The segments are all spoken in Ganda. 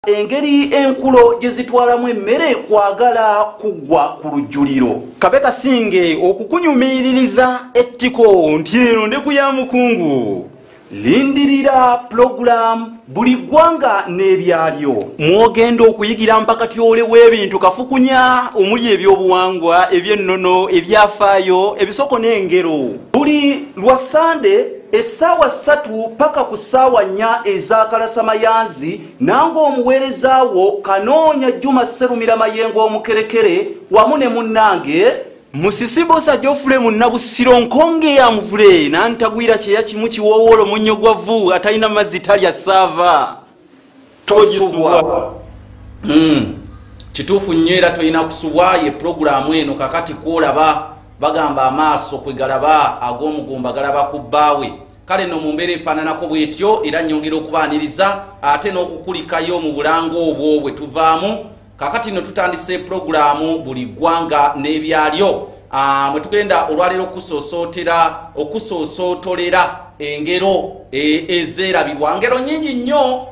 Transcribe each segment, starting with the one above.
Engeri enkulo gye zitwalamu emmere kwagala kuggwa ku lujjuliro. Kabe kasinge okukunyumiririza ettiko nti eno ndeku ya mukungu. Lindirira pulogulaamu buli ggwanga n'ebyalyo. Mwogenda okuyigira mpakatyole w'ebintu kafukunya omuli ebyobuwangwa, ebyennono, ebyafaayo, ebisoko n'engero. Buli lwa Ssande essaawa 3 paka ku ssaawa 4 ez'akalasamayanzi, nange omuweereza wo Kanoonya Juma Sserumira Mayengo omukerekere wamu ne munnange Musisi Bosa Geoffrey Munnabusiro nkonge ya muvule nantagwira kyeya kimu kiwoowolo munnyo gwa vvu atalina mazzi talya ssaava. Tosubwa. Kituufu nnyo era tolina kusubwa. Ye pulogulaamu eno kakati kwolaba bagamba amaaso kwe galaba ag'omugumba galaba ku bbaawe. Kale nno mu mbeera efaananako bw'etyo era nnyongera okubaaniriza ate n'okukulikayo mu bulango obwo bwe tuvaamu. Kakati nno tutandise pulogulaamu buli ggwanga n'ebyalyo. Mwe tugenda olwaleero okusoosootolera engero ezeerabirwa. Ngero nnyingi nnyo,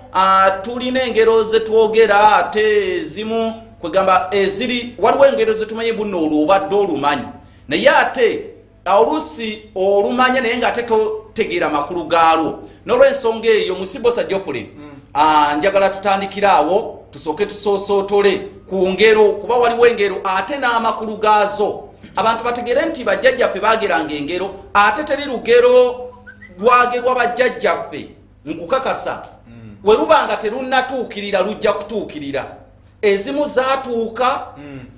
tulina engero ze twogera ate ezimu kwegamba eziri, waliwo engero ze tumanyi bunno olwo obadde olumanyi naye ate oluusi olumanya naye ng'ate totegeera makulu gaalwo. N'olw'ensonga eyo Musibosa Geoffrey, njagala tutandikire awo tusooke tusoosootole ku ngero, kuba waliwo engero ate n'amakulu gaazo. Abantu bategeere nti bajjajjaffe baageranga engero ate teri lugero lwagerwa bajjajjaffe nkukakasa. We luba nga terunnatuukirira lujja kutuukirira. Ezimu zaatuuka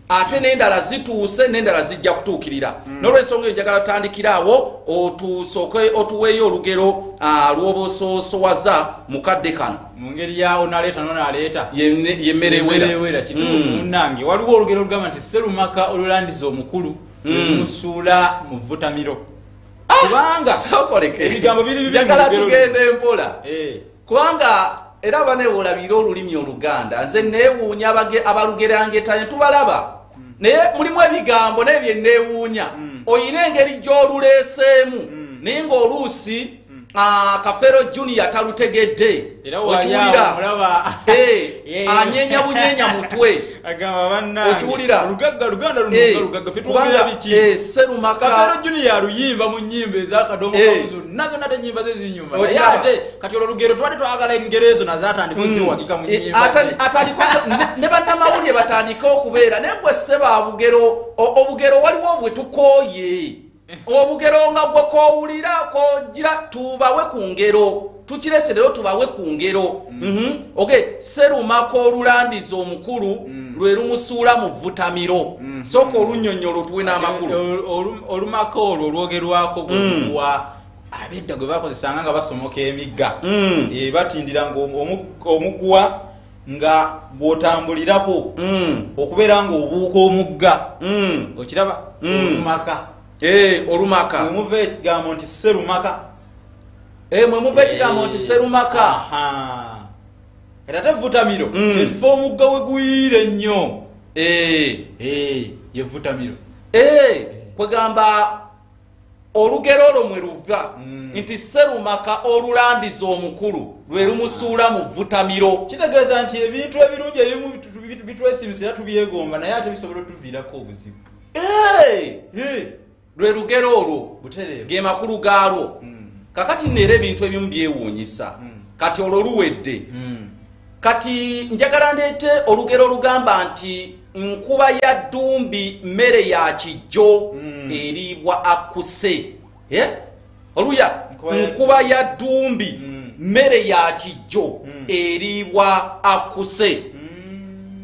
ate n'endala zituuse n'endala zijja kutuukirira. N'olw'ensonga eyo njagala tutandikire awo otusooke otuweeyo olugero lw'obosoosowaza mu kadde kano. Mu ngeri ya onaleeta n'onaleeta. Yemmere ewera. Ewera, kituufu munnange. Waliwo olugero olugamba nti Sserumaka olulandiza omukulu lumusuula mu vvutamiro. Kubanga Sookoleke. ebigambo biri bibiri mu Njagala lugero tugende luno. mpola. Kubanga era baneewolabira olulimi Oluganda. Nze neewuunya abalugerangetanya tubalaba. Naye mulimu ebigambo naye bye neewuunya. Oyina engeri gy'oluleeseemu. Naye ng'oluusi, Kafeero Junior talutegedde. Era wali Okiwulira? awo mulaba. Anyenya bunyenya mutwe. Agamba bannange. Okiwulira? Olugagga Luganda luno lugagga, ffe Kubanga, twogera biki? Sserumaka. Kafeero Junior aluyimba mu nnyimba ez'akadomo kamu zonna zonna ate ennyimba ze zinyuma. Naye Okiraba? ate kati olwo olugero twali twagala engero ezo nazo atandike oziwagika mu nnyimba ze. Ne bannamawulire batandike okubeera. Naye gwe sseba obugero, obugero waliwo bwe tukooye. Obugero nga gwe koowulira, kogira, tubawe ku ngero. Tukirese leero tubawe ku ngero. Okay, Sserumaka olulandiza omukulu lwe lumusuula mu vvutamiro. Sooka olunnyonnyola otuwe n'amakulu. Olumaka olwo olwogerwako gwe guwa ab'edda gwe bakozesanga nga basomoka emigga. Batindiranga omuguwa nga gw'otambulirako. Okubeera ng'obuuka omugga. Okiraba? Olumaka. Olumaka. Mwe muva ekigambo nti Sserumaka. Mwe muva ekigambo nti Sserumaka. Kati ate vvutamiro, kyekifo omugga we guyiira ennyo. Ye vvutamiro. Kwegamba olugero olwo mwe luva nti Sserumaka olulandiza omukulu lwe lumusuula mu vvutamiro. Kitegeeza nti ebintu ebirungi ebimu bitwesimisa era tubyegomba naye ate bisobola otuviirako obuzibu. Lwe lugero olwo. Butereevu. Ge makulu gaalwo. Kakati nno era ebintu ebimu byewuunyisa. Kati olwo luwedde. Kati njagala ndeete olugero olugamba nti nkuba ya ddumbi mmere ya kijjo eriibwa akkuse. Oluya, nkuba ya ddumbi mmere ya kijjo eriibwa akkuse.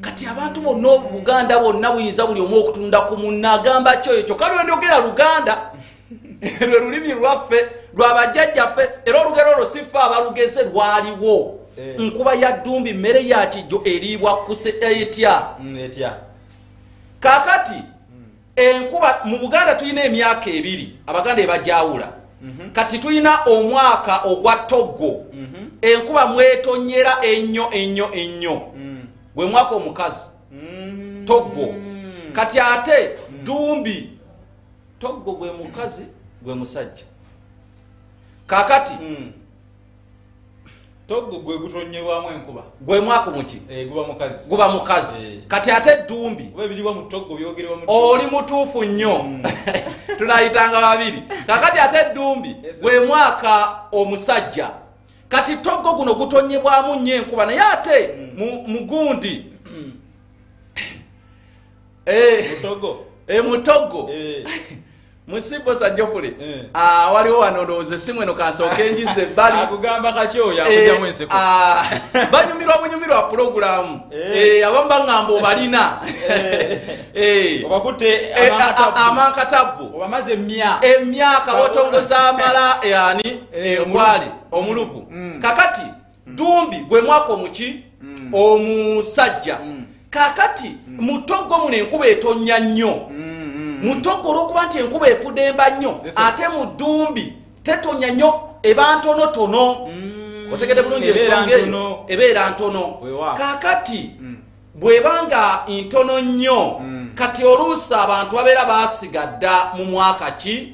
Kati abantu bonna Buganda bonna buyinza buli omu okutunda ku munne agamba ki oyo kyokka lwe njogera Luganda. Lwe lulimi lwaffe, lwa bajjajjaffe, era olugero olwo si ffe abalugeze lwaliwo. Nkuba ya ddumbi mmere ya kijjo eriibwa kkuse etya? Etya. Kaakati, enkuba mu Buganda tulina emyaka ebiri, Abaganda ebajawula. Kati tulina omwaka ogwa ttoggo. Enkuba mwetonyera ennyo, ennyo, ennyo. Gwe mwaka omukazi. Ttoggo. Kati ate ddumbi. Ttoggo gwe mukazi, gwe musajja. Kaakati, Toggo gwe gutonyebwamu enkuba. Gwe mwaka muki? Guba mukazi. Guba mukazi. Kati ate ddumbi oba ebiriwa mu toggo byogerewa mu oli mutuufu nnyo. Tunayitanga babiri. Kakati ate ddumbi gwe mwaka omusajja. Kati toggo guno gutonyebwamu nnyo enkuba, naye ate mugundi mutogo mutogo musibo sajjofule waliwo wano ndowooza essimu eno kansooke enjiza ebbali akugamba kaki oyo akugyamu enseko banyumirwa bunyumirwa pulogulaamu abamu baŋŋamba obalina obakutte amankatabbu obamaze emyaka botongoza amala yani enkwale omuluvu. Kakati ddumbi gwe mwaka omuki omusajja. Kakati mutogo muno enkuba etonnya nnyo. Mutogo olw'okuba nti enkuba efudemba nnyo, ate mu ddumbi tetonya nnyo, eba ntonotono. Otegedde bulungi ensonga eyo, ebeera ntono. Kakati bw'ebanga ntono nnyo, kati oluusi abantu babeera baasiga dda mu mwaka ki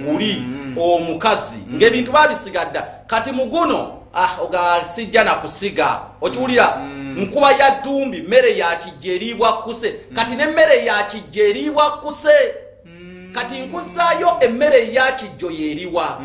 guli omukazi, ng'ebintu baabisiga dda. Kati mu guno sijja na kusiga, okiwulira? Nkuba ya ddumbi mmere ya kijja eriibwa kkuse. Kati n'emmere ya kijja eriibwa kkuse. Kati nkuzaayo emmere ya kijjo yeeriwa.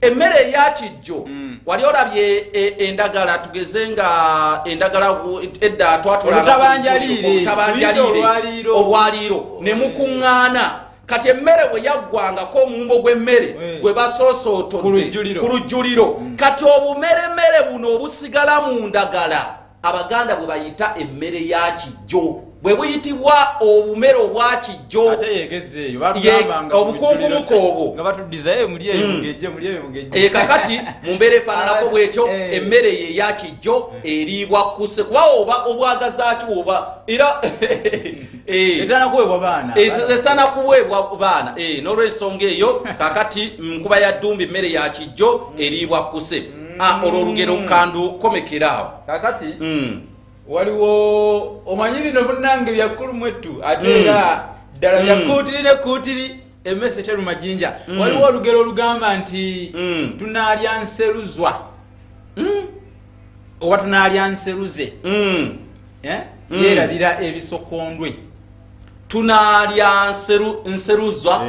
Emmere eya kijjo wali olabye endagala, tugeze nga endagala edda twatulanga olutabanjaliire olwaliiro ne mukuŋŋaana. Kati emmere bwe yaggwangako omuwumbo gw'emmere gwe basoosootodde ku lujjuliro. Kati obumeremere buno obusigala mu ndagala Abaganda bwe bayita emmere ya kijjo, bwe buyitibwa obumere obwa kijjo. Ate yegezeeyo batugambanga obukunkumuka obwo nga batuddizayo muli eyo mugejje, muli eyo mugejje. Kakati mu mbeera efaananako bwetyo emmere ye ya kijjo eriibwa kkuse, kuba oba obwagazaaki oba era etaana kuweebwa baana, esaana kuweebwa baana. N'olwensonga eyo kakati nkuba ya ddumbi emmere ya kijjo eriibwa kkuse. Olwo olugero kandu komekeraawo. Kakati waliwo omanyi bino munnange byakkulu mwettu, ate era ddala byakuutiri ne kuutiri emmese teruma jjinja. Waliwo olugero olugamba nti tunaalya nseruzwa oba tunaalya nseruze yeerabira ebisokondwe. Tunaalya nseruzwa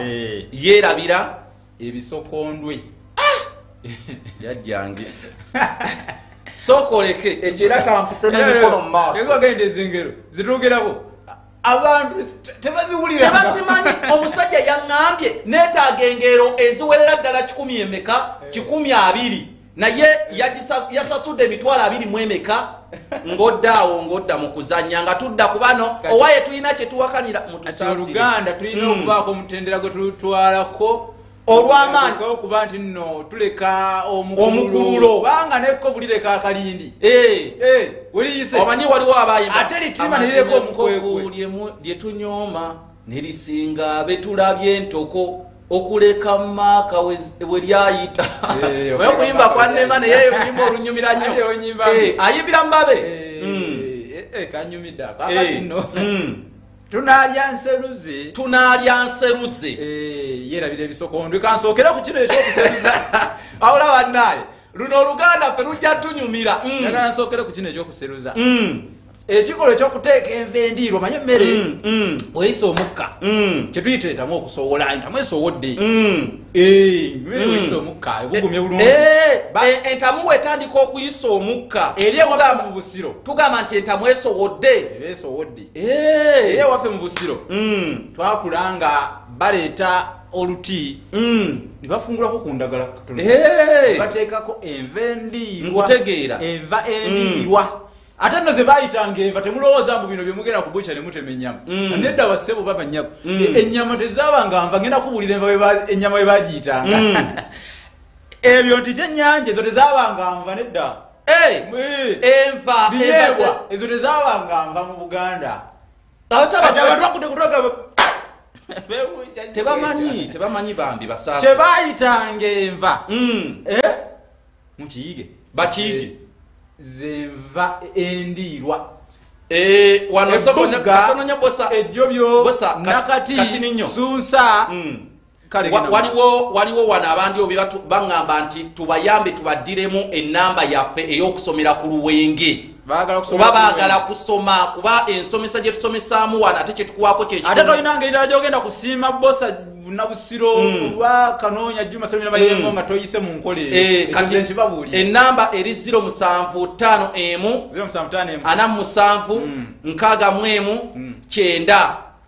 yeerabira ebisokondwe. Yajjange sooka oleke ekyo era kampuse n'emikono mu maaso. Egenda ezengero zituugerako abantu tebaziwulira, tebazimanyi. Omusajja yaŋŋambye neetaaga engero eziwerera ddala 100 emeka 120, naye yasasudde emitwalo 20 ng'odda awo ng'odda mu kuzannya nga tudda ku bano owaye tulina kye tuwakanira mutusaasire. Oluganda tulina okubaako omutendera gwe tulutwalako olw'amaanyi okuba nti nno tuleka omukululo, kubanga nekkovu lireka akalindi. Weriyise omanyi waliwo abayimba ate litima ne lireka omukwekwe lye tunyooma ne lisinga betulabye entoko okuleka maaka we lyayita. Oyo okuyimba kwannema naye oluyimba olunyumira nnyo. Ayimbira mubabe kanyumidde akakati nno tunaalya nseruze, tunaalya nseruze yeerabira ebisokondwe. Kansookera ku kino ekyokuseruza. Awula bannaaye luno oluganda ffe lujja tunyumira. Njagala nsookere ku kino ekyokuseruza. Ekikolwa ekyokuteeka enva endiirwa, omanye emmere oyisa omukka kyetuyita entamu okusowola, entamu esowodde emmere oyisa omukka ebugumye bulungi. Entamu wetandika okuyisa omukka eri ewaffe mu Busiro tugamba nti entamu esowodde, eba esowodde. Eri ewaffe mu Busiro twakula nga baleeta oluti ne bafungulako ku ndagala bateekako enva endiirwa. Nkutegeera. Enva endiirwa ate nno ze baayitanga enva, temulowooza mbu bino bye mugenda ku bukya ne mutema ennyama. Nedda bassebo baba nnyabo, ennyama tezaabanga nva. Ngenda kubuulira enva ennyama bwe baagiyitanga. Ebyo nti kyennyanja ezo tezaabanga nva, nedda. Enva binyeebwa ezo tezaabanga nva mu Buganda. Tebamanyi, tebamanyi bambi basaasi. Kye baayitanga enva mukiyige, bakiyige zenva endiirwa. Wano katono nnyo bosa ejjobyo nakati sunsa Waliwo wano abandi obi baŋŋamba nti tubayambe tubaddiremu ennamba yaffe ey'okusomera ku Luwenge. Kuba baagala kusoma, kuba ensomesa gye tusomesaamu wano ate kye tukuwaako kye Ate tolina ngeri ddala gy'ogenda kusiima bosa Nabusiro oba Kanoonya Juma Ssemira Mayengo nga toyise mu nkola eyo. Kati ennamba eri 0751 47 61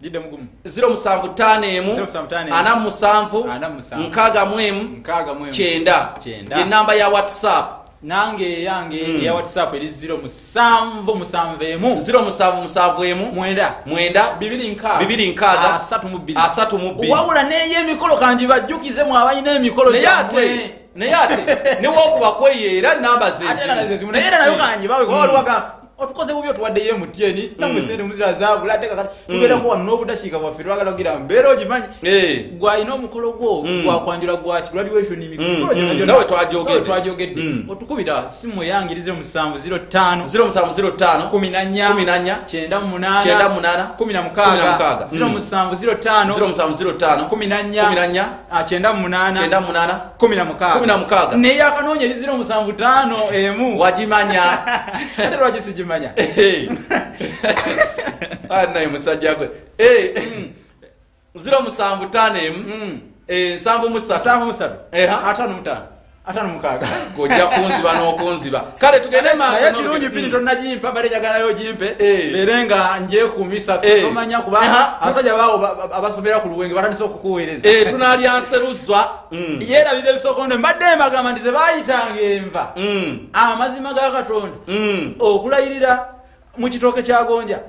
9. 0751 47 61 9 enamba ya WhatsApp. Nange yange ya WhatsApp eri 0771 0771 9 9 2 2 6 32. Wabula neye emikolo kanji bajjukize mu abalina emikolo gyabwe. Naye ate newokuba kweyeera namba zezimu naye era nayo kanji bawe waliwo otukoze bubi otuwaddeyo MTN namwe sente muzira zaabula ate kakati tubeerako wano n'obudakiika bwaffe twagala kugira mbeera ogimanyi gwalina omukolo gwo gwakwanjula gwaki graduation emikolo gyonna nawe twajogedde otukubira simu eyange eri 0705 0705 14 14 98 16 0705 0705 14 14 98 16 16 naye akanoonya eri 075 wagimanya ate lwaki sigimanya? Naye musajja gwe 075 73 55 56 gojja kunziba n'okunziba. Kale tugende maaso. Kirungi pini tonnagimpa bale njagalayo gimpe leero nga njekumisa tomanya kuba abasajja baawo abasomera ku Luwenge batandise okukuweereza. Tunalya nseruzwa yeerabira ebisokonde. Mbadde mbagamba nti ze baayitanga enva amazima ga Katonda okulayirira mu kitooke kya gonja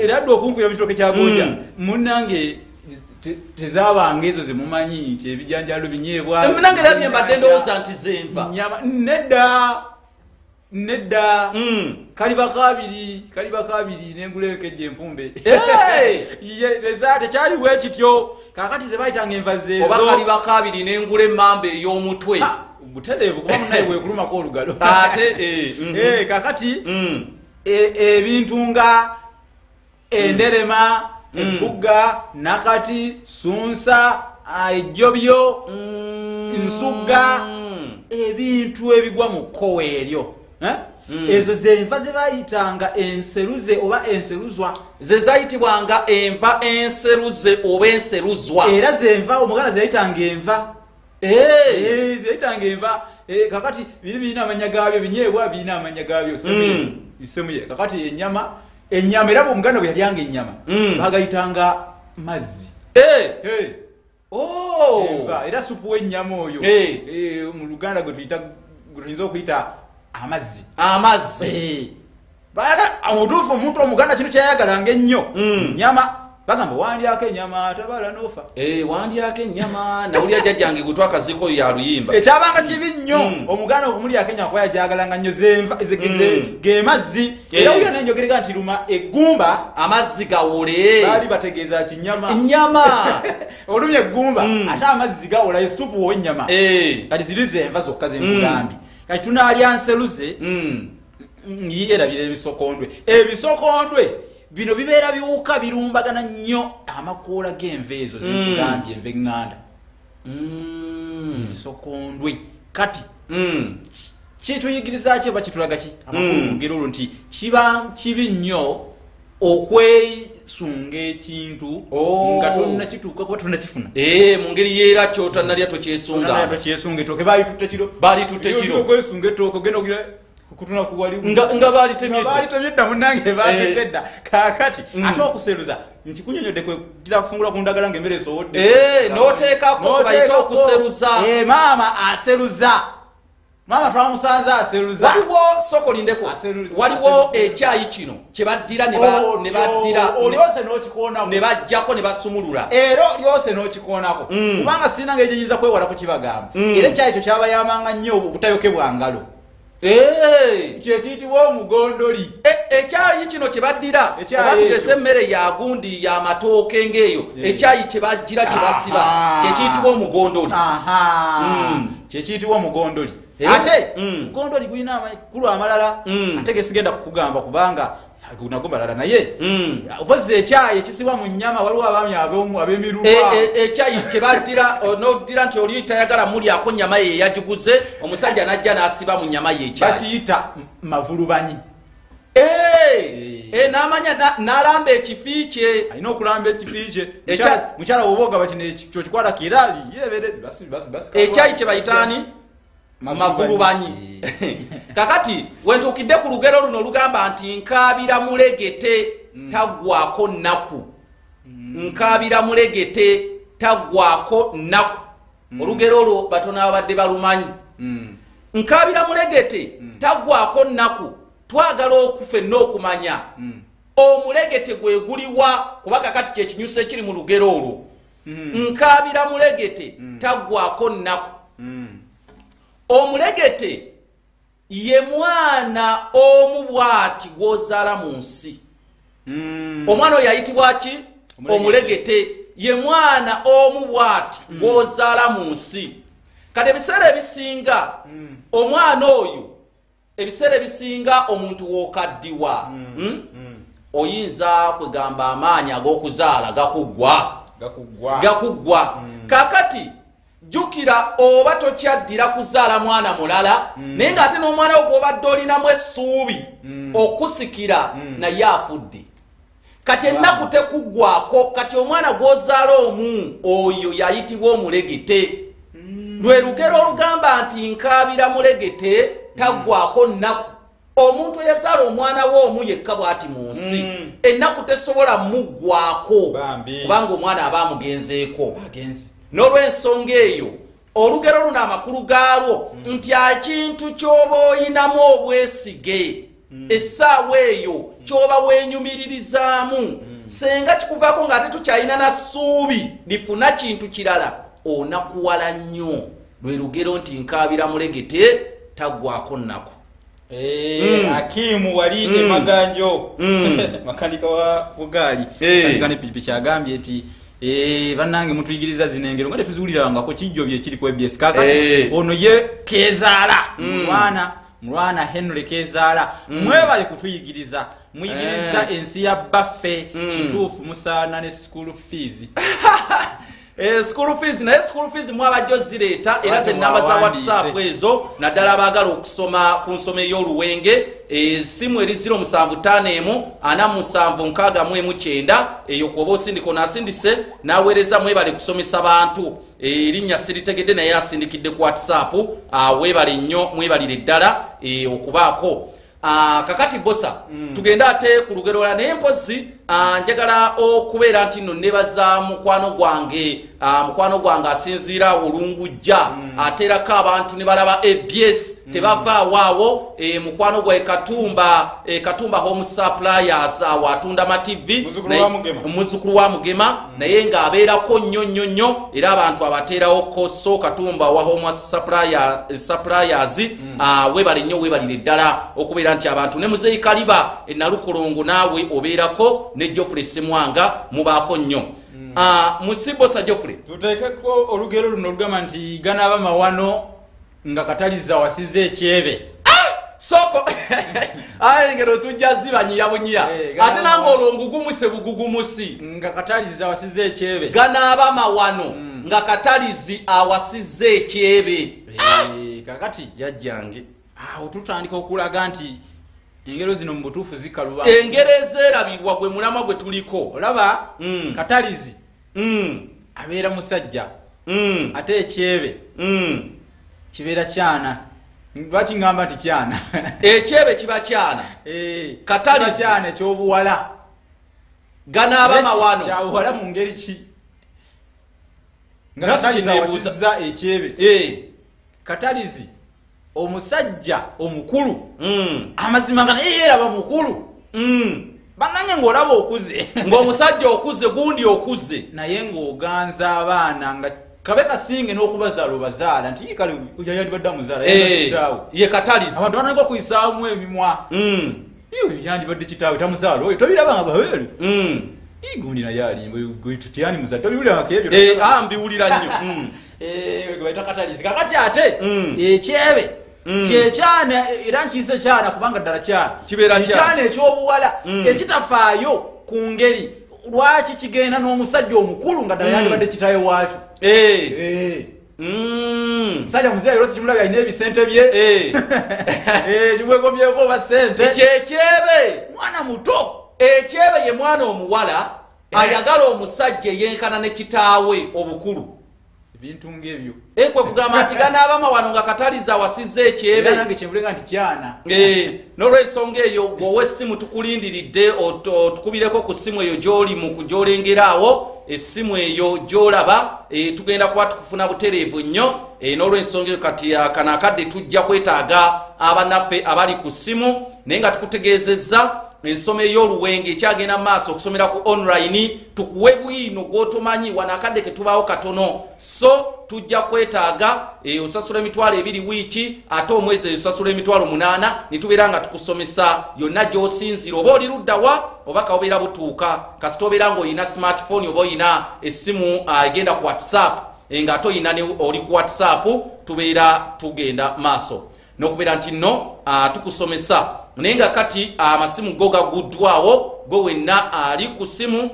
era dde okunkubira mu kitooke kya gonja munnange tezabanga ezo zemumanyi nti ebijanjalo binyeebwa. Nange era bye mbadde ndowooza nti zenva nyama nedda kaliba kabiri nengula ekejja empumbe tekyali bwe kityo. Kakati ze bayitanga enva zeezo oba kaliba kabiri nengula emmamba ey'omutwe butereevu kuba munnaye weekulumako olugalo ate kakati ebintu nga enderema ebugga nakati sunsa ejjobyo nsugga ebintu ebigwa mu kkowe eryo ezo zenva ze bayitanga enseruze oba enseruzwa ze zayitibwanga enva enseruze oba enseruzwa era zenva omuganda zeyayitanga enva zeyayitanga enva. Kakati biri birina amanya gaabyo binyeebwa birina amanya gaabyo semuye. Kakati ennyama era omuganda bwe yalyanga ennyama bagayitanga mazzi. Era supu w'ennyama oyo mu Luganda gwe tuyinza okuyita amazzi. Omutuufu omuntu omuganda kino kyeyayagalanga ennyo nyama. Bagamba wandyako ennyama tabala n'ofa. Wandyako ennyama nawulira jjajjange gwe twakaziko ya luyimba. Ekyabanga kibi nnyo omuganda okumulyako ennyama kuba yajagalanga nnyo zenva ge mazzi. Era wulira n'enjogereka nti luma eggumba amazzi gawole. Baali bategeeza kinyama. Ennyama olumye eggumba ate amazzi gawola esupu w'ennyama. Kati ziri zenva zokka ze nkugambye. Kati tunaalya nseruze yerabira ebisokondwe. Ebisokondwe bino bibeera biwuka birumbagana nnyo amakoola g'enva ezo zenkugambye enva eŋŋanda ebisokondwe. Kati kituyigiriza ki oba kitulaga ki amakulu mu lugero olwo nti kiba kibi nnyo okwesunga ekintu nga tonnakituuka kuba tonnakifuna. Mu ngeri yeera ky'otannalya tokyesunga. Tokyesunga ettooke baalitutte kiro. Baalitutte kiro. Okwesunga ettooke ogenda ogira kutuna kuwali nga baalitemye dda munnange baalitette dda. Kaakati ate okuseruza nkikunyonyodde kugira kufungula ku ndagala ng'emmere esowodde. N'oteekako kwe bayita okuseruza. Maama aseruza. Maama twamusanze aseruza. Waliwo soko lindeko. Waliwo ekyayi kino kye baddira ne baddira olyose n'okikoonako ne bajjako ne basumulula. Era olyose n'okikoonako kubanga sirina ngeri gye nyinza kwewala kukibagamba. Era ekyayi ekyo kyabayambanga nnyo obutayokebwa ngalo. Kyekiyitibwa omugondoli. Ekyayi kino kye baddira oba tugeze emmere ya gundi ya matooke ng'eyo ekyayi kye bagira kye basiba kyekiyitibwa omugondoli. Kyekiyitibwa omugondoli. Ate mugondoli gulina amakulu amalala ate gesigenda kukugamba kubanga Nago malala naye opozi ekyayi ekisibwa mu nnyama, waliwo abaami ab'emirulwa. Ekyayi kyebaddira noddira nti oli tayagala mulyako nnyama ye yagiguze, omusajja n'ajja n'asiba mu nnyama ye ekyayi. Bakiyita mavulubanyi. N'amanya n'alamba ekifi kye. Alina okulamba ekifi kye. Mukyala woba ogaba kino kyokikwatako era yeebere. Ekyayi kye bayitaani? Mavulubanyi. Kakati wentuukidde ku lugero luno olugamba nti nkaabira mulegete taggwako nnaku. Nkaabira mulegete taggwako nnaku. Olugero olwo batono abadde balumanyi. Nkaabira mulegete taggwako nnaku. Twagala okufenna okumanya omulegete gwe guliwa, kuba kakati kyekinyusa ekiri mu lugero olwo. Nkaabira mulegete taggwako nnaku. Omulegete ye mwana omu bw'ati gw'ozaala mu nsi. Omwana oyo ayitibwa ki? Omulegete. Ye mwana omu bw'ati gw'ozaala mu nsi. Kati ebiseera ebisinga omwana oyo, ebiseera ebisinga omuntu w'okaddiwa, oyinza kwegamba amaanyi ag'okuzaala gakuggwa. Gakuggwa. Kakati jjukira oba tokyaddira kuzaala mwana mulala, naye ng'ate n'omwana wo gw'obadde olinamu essuubi okusikira naye afudde. Kati ennaku tekuggwako. Kati omwana gw'ozaala omu oyo yayitibwa omulegete. Lwe lugero olugamba nti nkaabira mulegete taggwako nnaku. Omuntu eyazaala omwana we omu yekka bw'ati mu nsi, ennaku tesobola muggwako kubanga omwana aba amugenzeeko. N'olw'ensonga eyo olugero luno amakulu gaalwo nti ekintu ky'oba oyinamu obwesige essaawa eyo ky'oba weenyumiririzaamu, senga kikuvaako ng'ate tukyalina na ssuubi lifuna kintu kirala, onakuwala nnyo. Lwe lugero nti nkaabira mulegete taggwako nnaku. Akimu wali emaganjo makanika wa bugaali kanika ne pikipiki agambye nti bannange mutuyigiriza zino engero nga tetuziwulirangako, kijjo bye kiri ku ABS. Kakati ono ye Kezaala, mulwana Henry Kezaala, mwebale kutuyigiriza, muyigiriza ensi ya baffe. Kituufu musaana ne school fees. School fees, naye school fees mwabajjo zireeta era ze namba za WhatsApp ezo, naddala abaagala okusoma ku nsoma ey'oluwenge. Esimu eri 0751 47 69, eyo kwoba osindika onaasindise n'aweereza. Mwebale kusomesa bantu. Erinnya siritegedde naye asindikidde ku WhatsApp. Weebale nnyo, mwebalire ddala okubaako. Kakati bosa tugende ate ku lugero lwa naye mpozi njagala okubeera nti nno nebaza mukwano gwange, mukwano gwange asinziira olungujja, ateerako abantu ne balaba ABS tebavaawo awo. Mukwano gwe Katumba, Katumba Home Suppliers, awo atunda ma TV, muzzukulu wa Mugema, naye ng'abeerako nnyo nnyo nnyo, era abantu abateerawo koso. Katumba wa Home Suppliers, weebale nnyo, weebalire ddala okubeera nti abantu ne Muzeeyi Kaliba enalukolongo naawe obeerako, ne Geoffrey Semwanga mubaako nnyo. Musibosa Geoffrey, tuteekeko olugero luno olugamba nti ganaaba mawano nga Kataliza wasize ekyebe. Soko aye engero tujja zibanyiya bunyiya, ate nange olwo ngugumuse bugugumusi. Nga Kataliza wasize ekyebe. Ganaaba mawano nga Katalizi awasize ekyebe. Kakati yajjange awo tutandika okulaga nti engero zino mu butuufu zikaluba. Engero ezeerabirwa gwe mulamwa gwe tuliko. Olaba Katalizi abeera musajja, ate ekyebe kibeera kyana. Lwaki ngamba nti kyana? Ekyebe kiba kyana. Katalizi kyana ekyobuwala. Ganaaba mawano kyabuwala mu ngeri ki? Nga Katalizi awasizza ekyebe. Katalizi omusajja omukulu, amazima nga naye yeeraba mukulu, bannange ng'olaba okuze, ng'omusajja okuze, gundi okuze, naye ng'oganza abaana nga kabe kasinge n'okubazaala obazaala nti kale yandibadde amuzaala kitaawe ye Katalizi. Abantu banange okuyisaamu emimwa, yandibadde kitaawe tamuzaala oyo, tobiraba nga baheru gundi naye alimba tiyani muzadde, tobiwulirangako ebyo? Mbiwulira nnyo. Bayita Katalizi. Kakati ate ekyebe Kyekyana era nkiyise kyana kubanga ddala kyana. Ekyana ekyobuwala ekitafaayo ku ngeri lwaki kigenda n'omusajja omukulu nga ddala yandibadde kitaawe waakyo. Musajja muzeeyi olwosi kimulabye alina ebisente bye. Kimwegombyeko oba ssente. Kyekyebe mwana muto. Ekyebe ye mwana omuwala ayagala omusajja eyenkana ne kitaawe obukulu. Ebintu ng'ebyo. Kwe kugamba nti ganaabama wano nga Kataliza awasizza ekyebe. Era nange kyenvulenga nti kyana. N'olwensonga eyo gw'owa essimu tukulindiridde otukubireko ku ssimu eyo gy'oli mu gy'olengeraawo, essimu eyo gy'olaba, tugenda kuba tukufuna butereevu nnyo. N'olwensonga eyo kati kano akadde tujja kwetaaga abannaffe abali ku ssimu, naye nga tukutegeezezza ensoma ey'oluwenge ekyagenda mu maaso okusomera ku online, tukuwe bwino gw'otomanyi wano akadde ke tubaawo katono. So tujja kwetaaga osasula 20,000 wiiki, ate omwezi osasula 8,000, ne tubeera nga tukusomesa yonna gy'osinziira, oba oli luddawa oba kaobeera butuuka. Kasita obeera ng'olina smartphone oba olina essimu egenda ku WhatsApp, ng'ate olina oli ku WhatsApp, tubeera tugenda maaso n'okubeera nti nno tukusomesa. Naye nga kati amasimu go gaguddwawo, gwe wenna ali ku ssimu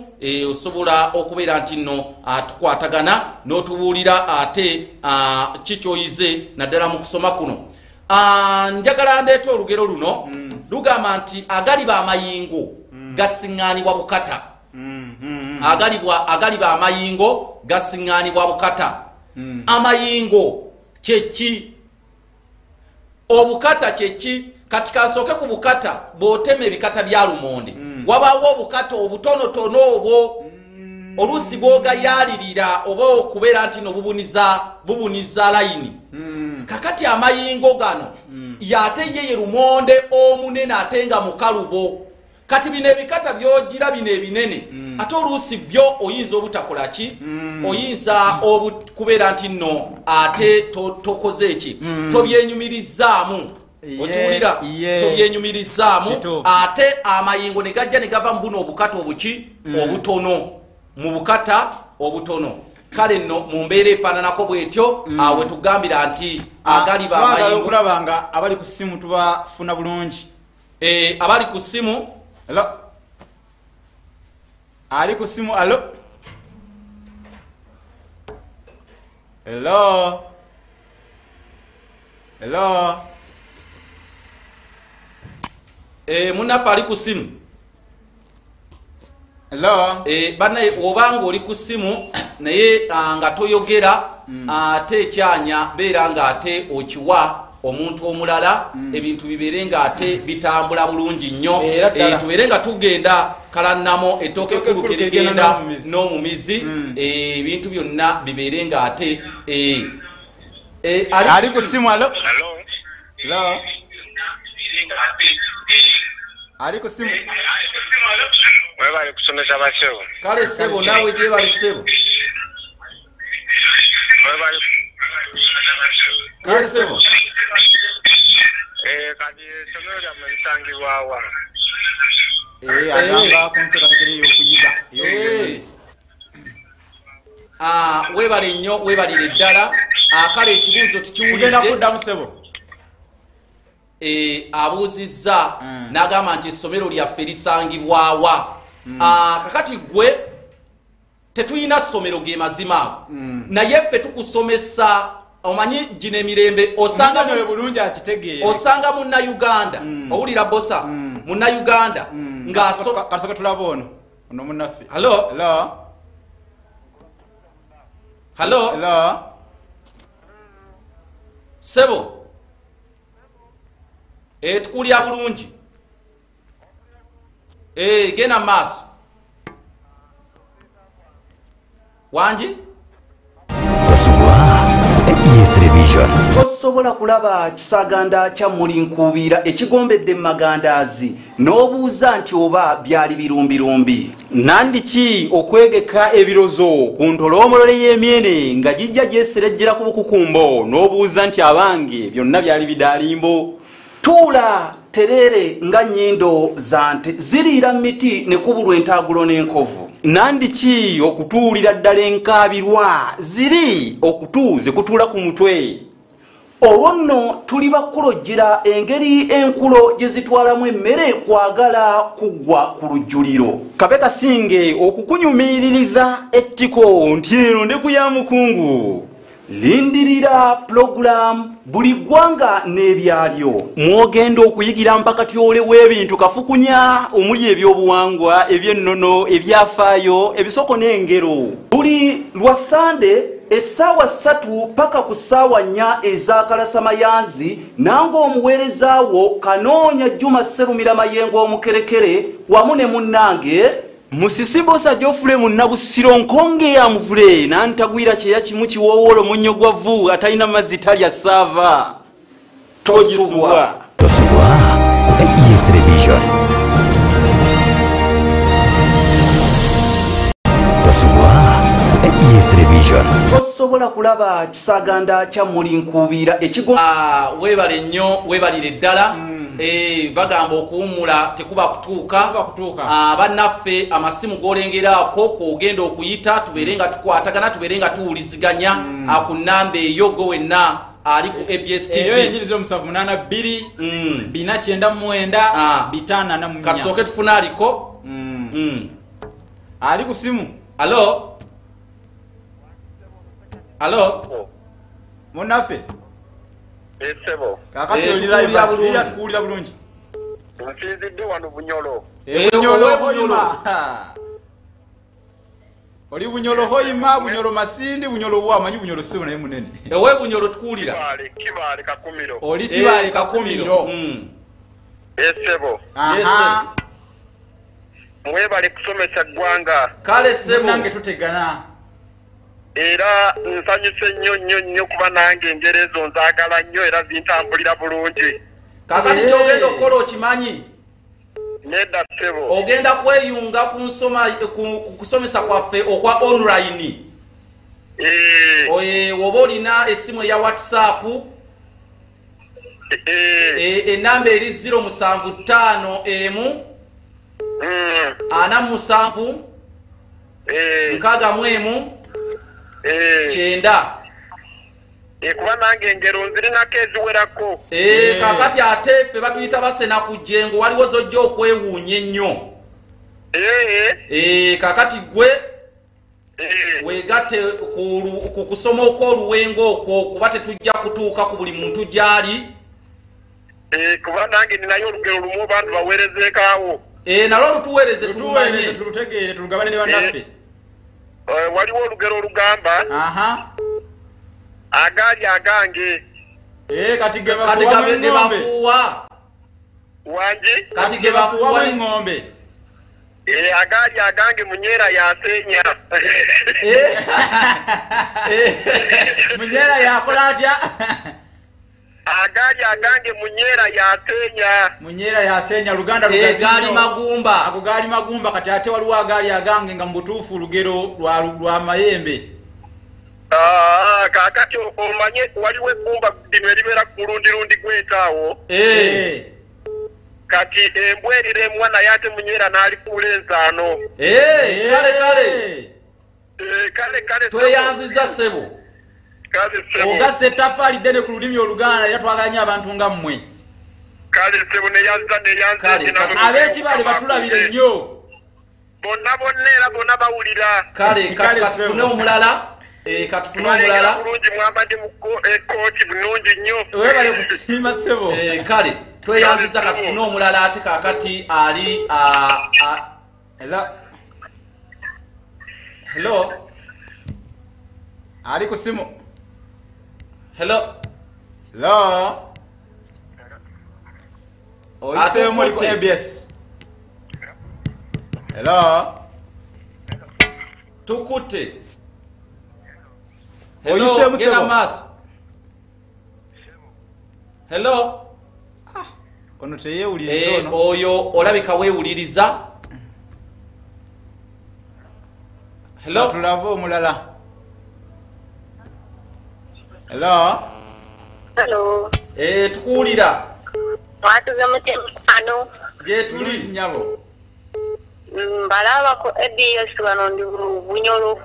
osobola okubeera nti nno tukwatagana n'otubuulira ate ki ky'oyize naddala mu kusoma kuno. Njagala ndeeta olugero luno lugamba nti agaliba amayingo gasiŋŋaanibwa bukata. Agaliba amayingo gasiŋŋaanibwa bukata. Amayingo kyeki? Obukata kyeki? Kati kansooke ku bukata. Bw'otema ebikata bya lumonde, wabaawo obukata obutonotono obwo oluusi bw'ogayaalirira oba okubeera nti no bubuniza layini. Kakati amayingo gano y'ate ye ye lumonde omunene ate nga mukalubo. Kati bino ebikata by'ogira bino ebinene, ate oluusi byo oyinza obutakola ki? Oyinza okubeera nti nno ate tokoze eki? Tobyenyumirizzaamu. Okiwulira? Tobyenyumirizzaamu. Ate amayingo ne gajja ne gava mu buno obukata obuki? Obutono. Mu bukata obutono. Kale nno mu mbeera efaananako bw'etyo, awe tugambira nti agaliba amayingo. Okulaba nga abali ku ssimu tubafuna bulungi. Abali ku ssimu. Hello. Ali ku ssimu, alo. Hello. Hello. Munnaffe ali ku ssimu. Hello. Bannaye obanga oli ku ssimu naye nga toyogera, ate ekyanya beera nga ate okiwa omuntu omulala, ebintu bibeere nga ate bitambula bulungi nnyo. Tubeere nga tugenda kalannamo ettooke ekkulu kerigenda n'omumizi, ebintu byonna bibeere nga ate ali ku ssimu. Alo. Hello. Ali ku ssimu. Webale kusomesa bassebo. Kale ssebo, naawe gyebale ssebo. Kale ssebo. Kati essomero lyammwe lisangibwa wa? Agamba ku nteekateeka ey'okuyiga. Weebale nnyo, weebalire ddala. Kale ekibuuzo tukiwulidde. Tugenda kuddamu ssebo. Abuuzizza n'agamba nti essomero lyaffe lisangibwawa. Kakati gwe tetulina ssomero ge mazima ago, naye ffe tukusomesa. Omanyi gino emirembe osanga bulungi akitegeere. Osanga munnayuganda, owulira bosa, munnayuganda nga kasoke tulaba ono munnaffe. Hello. Hello. Hello. Hello. Ssebo. Tukulya bulungi. Genda maaso. Wangi? Tosubwa ABS Television. Tosobola kulaba kisaganda kya mulinkuubira ekigombedde mu magandaazi n'obuuza nti oba byali birumbirumbi. Nandiki okwegeka ebirozo ku ntoloomolole y'emyene nga gijja gyeserejjera ku bukukumbo n'obuuza nti abange byonna byali bidaalimbo. Tuula terere nga nnyindo za nte ziriira miti ne kubulwa entaagulo n'enkovu. Nandiki okutuulira ddala enkaabirwa ziri okutu ze kutuula ku mutwe. Olwo nno tuli bakulojjera engeri enkulo gye zitwalamu emmere kwagala kuggwa ku lujjuliro. Kabe kasinge okukunyumiririza ettiko nti eno ndeku ya mukungu. Lindirira pulogulaamu buli ggwanga n'ebyalyo. Mwogenda okuyigira mpakatyole w'ebintu kafukunya omuli ebyobuwangwa, eby'ennono, ebyafaayo, ebisoko n'engero. Buli lwa Sande essaawa 3 paka ku ssaawa 4 ez'akalasamayanzi, nange omuweereza wo Kanoonya Juma Sserumira Mayengo omukerekere wamu ne munnange Musisi Bosa Geoffrey Munnabusiro nkonge ya muvule nantagwira kyeya kimu kiwoowolo munnyo gwa vvu atalina mazzi talya ssaava. Togisubwa. Tosubwa ku ABS Television. Tosubwa ku ABS Television. Osobola kulaba kisaganda kya Mulinkuubira ekigo. Weebale nnyo, weebalire ddala. Bagamba okuwummula tekuba kutuuka. Bannaffe amasimu g'olengeraako kw'ogenda okuyita tubeere nga tukwatagana, tubeere nga tuwuliziganya ku nnamba eyo gwe wenna ali ku ABS TV. Eyo yennyini 0782 499 544. Katusooke tufune aliko. Ali ku simu. Alo? Alo? Munnaffe. Esebo. Kakati oli live tukuwulira bulungi. Nsinzidde wano Bunyolo. Bunyolo Hoima. Oli Bunyolo Hoima, Bunyolo Masindi, Bunyolo wa manyi Bunyolo sibo naye munene. Ewe Bunyolo tukuwulira. Kibaale Kakumiro. Oli Kibaale Kakumiro. Esebo. Aha. Mwebale kusomesa ggwanga. Kale sebo. Nange tutegana. Era nsanyuse nnyo nnyo nnyo kuba nange engero ezo nzaagala nnyo era zintambulira bulungi. Kakati ky'ogenda okukola okimanyi? Nedda ssebo. Ogenda kweyunga ku nsoma ku kusomesa kwaffe okwa online. Oye woba olina essimu eya WhatsApp, ennamba eri 0751 47 61 9. Kuba nange engero nzirinako eziwerako. Kakati ate ffe batuyita basena ku jjengo, waliwo z'ojja okwewuunya ennyo. Kakati gwe weegatte ku kusoma okw'oluwengo okwo, kuba tetujja kutuuka ku buli muntu gy'ali. Kuba nange ninayo olugero lumu bantu baweerezeekaawo. Nalwo lutuweereze tulumanye. Tulutegeere tulugabane ne bannaffe. Waliwo olugero olugamba agaali agange. Kati ge bafuuwa. Wangi? Kati ge bafuuwa eng'ombe. Agaali agange munyeera yaseenya. Munyeera yakola atya? Agaali agange munyeera yaseenya. Munyeera yaseenya Luganda lugazi. Gaali magumba. Ago gaali magumba. Kati ate waliwo agaali agange nga mu butuufu lugero lwa mayembe. Kakati omanye waliwo eggumba lino eribeera ku mulundirundi gw'etaawo. Kati embwa erira emwa naye ate munyeera n'alikuula ensaano. Kale kale. Kale kale. Tweyanzizza ssebo. Ogassa ettaffaali ddene ku lulimi Oluganda era twagala nnyo abantu nga mmwe. Kale ssebo neyanza neyanza. Ab'Ekibaale batulabire nnyo. Bonna bonna era bonna bawulira. Kale kati katufune omulala. Katufune omulala. Bulungi mwambadde mu kkooti bulungi nnyo. Weebale kusiima ssebo. Kale tweyanzizza katufune omulala ate kaakati ali Hello. Ali ku simu. Hello. Hello. Oyiseemu oli ku ABS. Hello. Tukutte. Oyiseemu Genda maaso. Hello. Ono teyeewuliriza ono. Oyo olabika weewuliriza. Hello. Tulabe omulala. Hello. Hello. Tukuwulira. Mwatuze mutya mukwano? Gye tuli. Nnyabo. Mbalaba ku ABS wano ndi Bunyolo.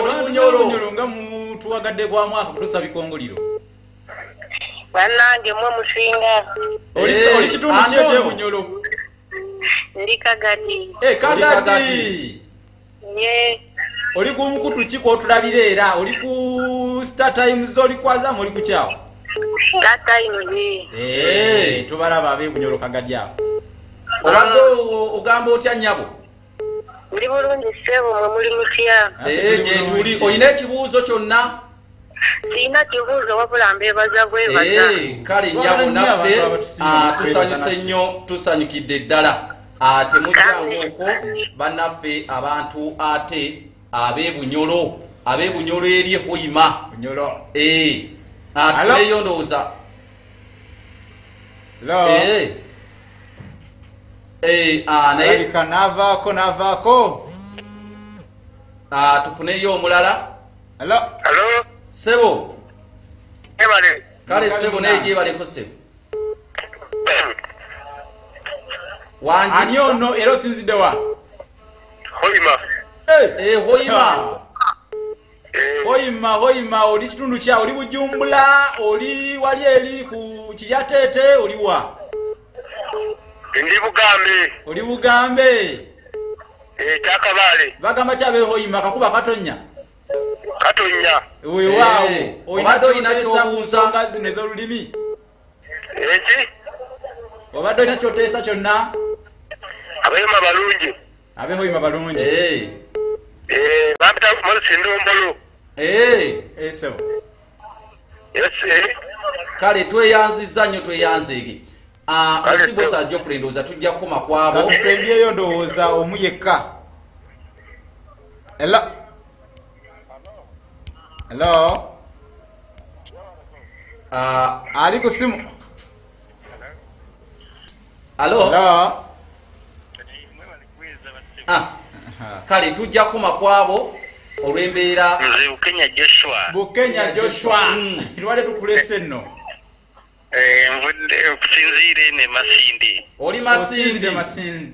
Oli Bunyolo. Bunyolo nga mutuwagadde gwa mwaka kutuusa bikongoliro. Bannange mwe musinga. Oli kitundu ki eky'ebunyolo? Ndi Kagadi. Kagadi. Ye. Oli ku mukutu ki kw'otulabira era? Oli ku Star Times, oli ku Azam, oli ku kyawo? Star Times. Tubalaba ab'ebunyolo Kagadi awo. Obadde ogamba otya nnyabo? Ndi bulungi ssebo, mwe muli mutya? Gye tuli. Olina ekibuuzo kyonna? Sirina kibuuzo wabula mbeebaza bwebaza. Kale nnyabo naffe tusanyuse nnyo, tusanyukidde ddala. Temujjangu okwo bannaffe abantu ate ab'ebunyolo, ab'ebunyolo eri Hoima. Bunyolo. Atuleyo ndowooza. Alabika n'avaako. Tufuneyo omulala. Hello. Hello. Sebo. Ebale. Kale sebo naye gyebaleko sebo. Wangi. Ani ono era osinzidde wa? Hoima. Hoima. Hoima, oli kitundu kya, oli Bujumbula, oli wali eri ku Kiryatete, oli wa? Ndi Bugambe. Oli Bugambe. Kyakabaale. Bagamba ki ab'e Hoima kakuba katonnya? Katonnya. Weewaawo. Obadde olina ky'obuuza? Nsonga zino ez'olulimi. Eki? Obadde olina ky'oteesa kyonna? Ab'Hoima balungi. Ab'Hoima balungi. Bampita Moses Ndombolo. Sebo. Yes. Kale tweyanzizza nnyo, tweyanzeege. Musibosa Geoffrey ndowooza tujja kukoma kwabo. Katusembyeyo ndowooza omu yekka. Hello. Hello. Ali ku simu. Hello. Hello. Kale tujja kukoma kwabo olw'embeera. Nze Bukenya Joshua. Bukenya Joshua. Lwali tukulese nno. Nvudde okusinziira eno e Masindi. Oli Masindi? Masindi.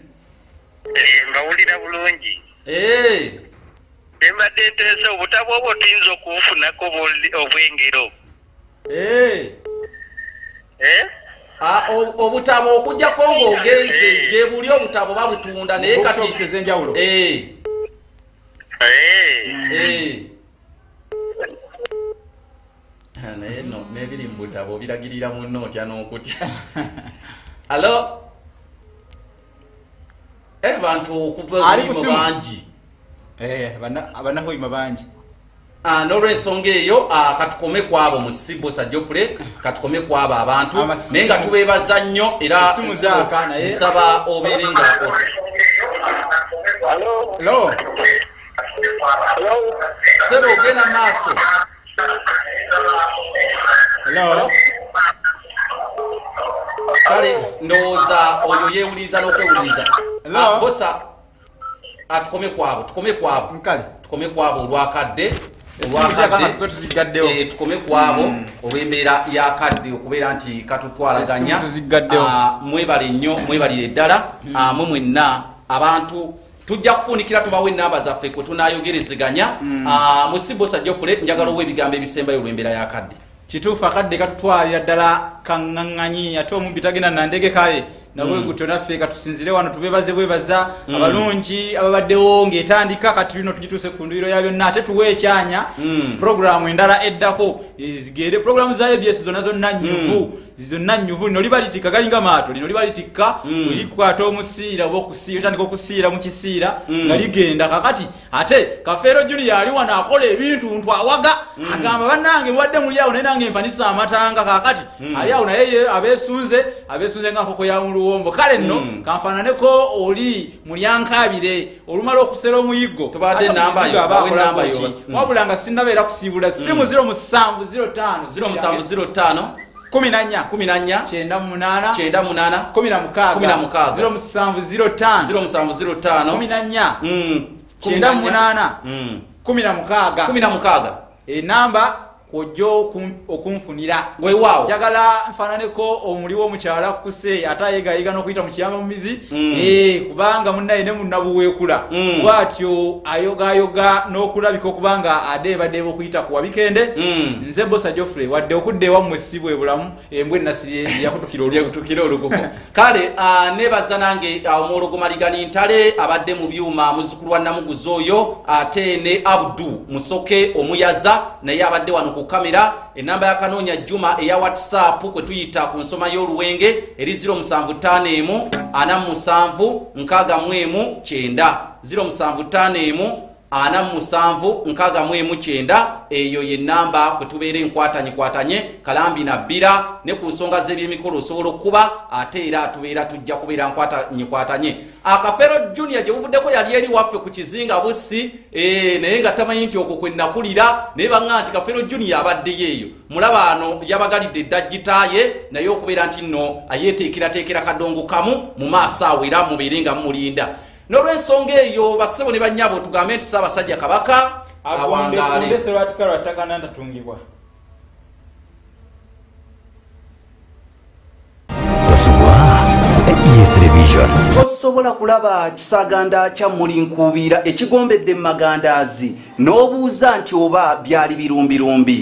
Mbawulira bulungi. Mbadde nteesa obutabo obwo tuyinza okubufunako obw'engero. Obutabo okuggyako ng'ogenze gye buli obutabo babutunda naye kati ez'enjawulo. Naye nno n'ebiri mu butabo obiragirira munno otya n'okutya. Alo. Bantu okuva bangi. Abannahoima bangi. N'olwensonga eyo katukome kwabo mu Sibosa Geoffrey, katukome kwabo abantu naye nga tubeebaza nnyo era nsaba obeere nga Hello. Sebo ogenda maaso. Hello. Kale ndowooza oyo yeewuliriza n'okwewuliriza. Bosa atukome kwabo, tukome kwabo. Nkale. Tukome kwabo olwakadde. Tukome kwabo olw'embeera y'akadde okubeera nti katutwalaganya. Mwebale nnyo, mwebalire ddala. Mwe mwenna abantu tujja kufunikira tubawe ennamba zaffe kwe tunaayogerezeganya. Musibosa Geoffrey njagala owa ebigambo ebisembayo olw'embeera y'akadde. Kituufu akadde katutwalira ddala kaŋŋaŋŋanyi ate omubbi tagenda nandege kale nabwe gutyo naffe katusinzire wano tubebaze bwebaza abalungi ababaddewo ng'etandika kati lino tugituuse ku nduyiro ya byonna ate tuwe ekyanya puroguramu endala eddako zigere puroguramu za ABS zonna zonna nnyuvu zonna nnyuvu. Lino liba litikka galinga maato, lino liba litikka likwata omusiira oba okusiira otandika okusiira mu kisiira nga ligenda. Kakati ate Kafeero Junior ali wano akola ebintu ntu awaga agamba bannange mubadde muli awo naye nange mpanisa amatanga. Kakati ali awo naye abeesunze nga nkoko ya muluwombo. Kale nno kanfaananeko oli mulyankabire olumala okusera omuyiggo tubadde namba yo wabula nga sinnabeera kusiibula simu 0705 0705 14 14 98 98 16 16 0705 0705 14 98 16 16. Enamba Kwojja okunfunira. Weewaawo. Njagala nfaananeko omuli w'omukyala kuse ate ayegayiga n'okuyita mu kiyamba mu mizi. Kubanga munnaye ne munnabuweekula. Bw'atyo ayogayoga n'okulabika okubanga adeebadeeba okuyita ku wabikende. Nze Bosa Geoffrey, wadde okudda ewammwe si bwe bulamu, embwa ennasiri yakutukira olugugu. Yakutukira olugugu. Kale nebaza nange omwologo Maligani Ntale abadde mu byuma, muzzukulu wa Namuguzi oyo, ate ne Abdu Musoke omuyaza naye abadde wano ku kamera. Enamba ya Kanoonya Juma eya WhatsApp kwe tuyita ku nsoma y'oluwenge eri 0751 47 61 9, 0751 47 61 9. Eyo ye namba kwe tubeera enkwatanyikwatanye kalambi na bbira ne ku nsonga z'ebyemikolo osobola okuba, ate era tubeera tujja kubeera nkwatanyikwatanye. Akafero Junior gye buvuddeko yali eri waffe ku kizinga Bussi, naye nga tamanyi nti okwo kwe nakulira, naye baŋŋamba nti Kafero Junior abaddeyo eyo. Mulaba ano yabagalidde edda gitaaye naye okubeera nti nno ayeeteekerateekera kadongo kamu mu maaso awo, era mubeere nga mumulinda. N'olw'ensonga eyo bassebo ne bannyabo, tugambe nti Ssaabasajja Kabaka awangaale. Agonde serwatika lwa ttaka nantatungibwa. Tosubwa ku ABS Television. Tosobola kulaba kisaganda kya Mulinkuubiira ekigombedde mu magandaazi n'obuuza nti oba byali birumbirumbi.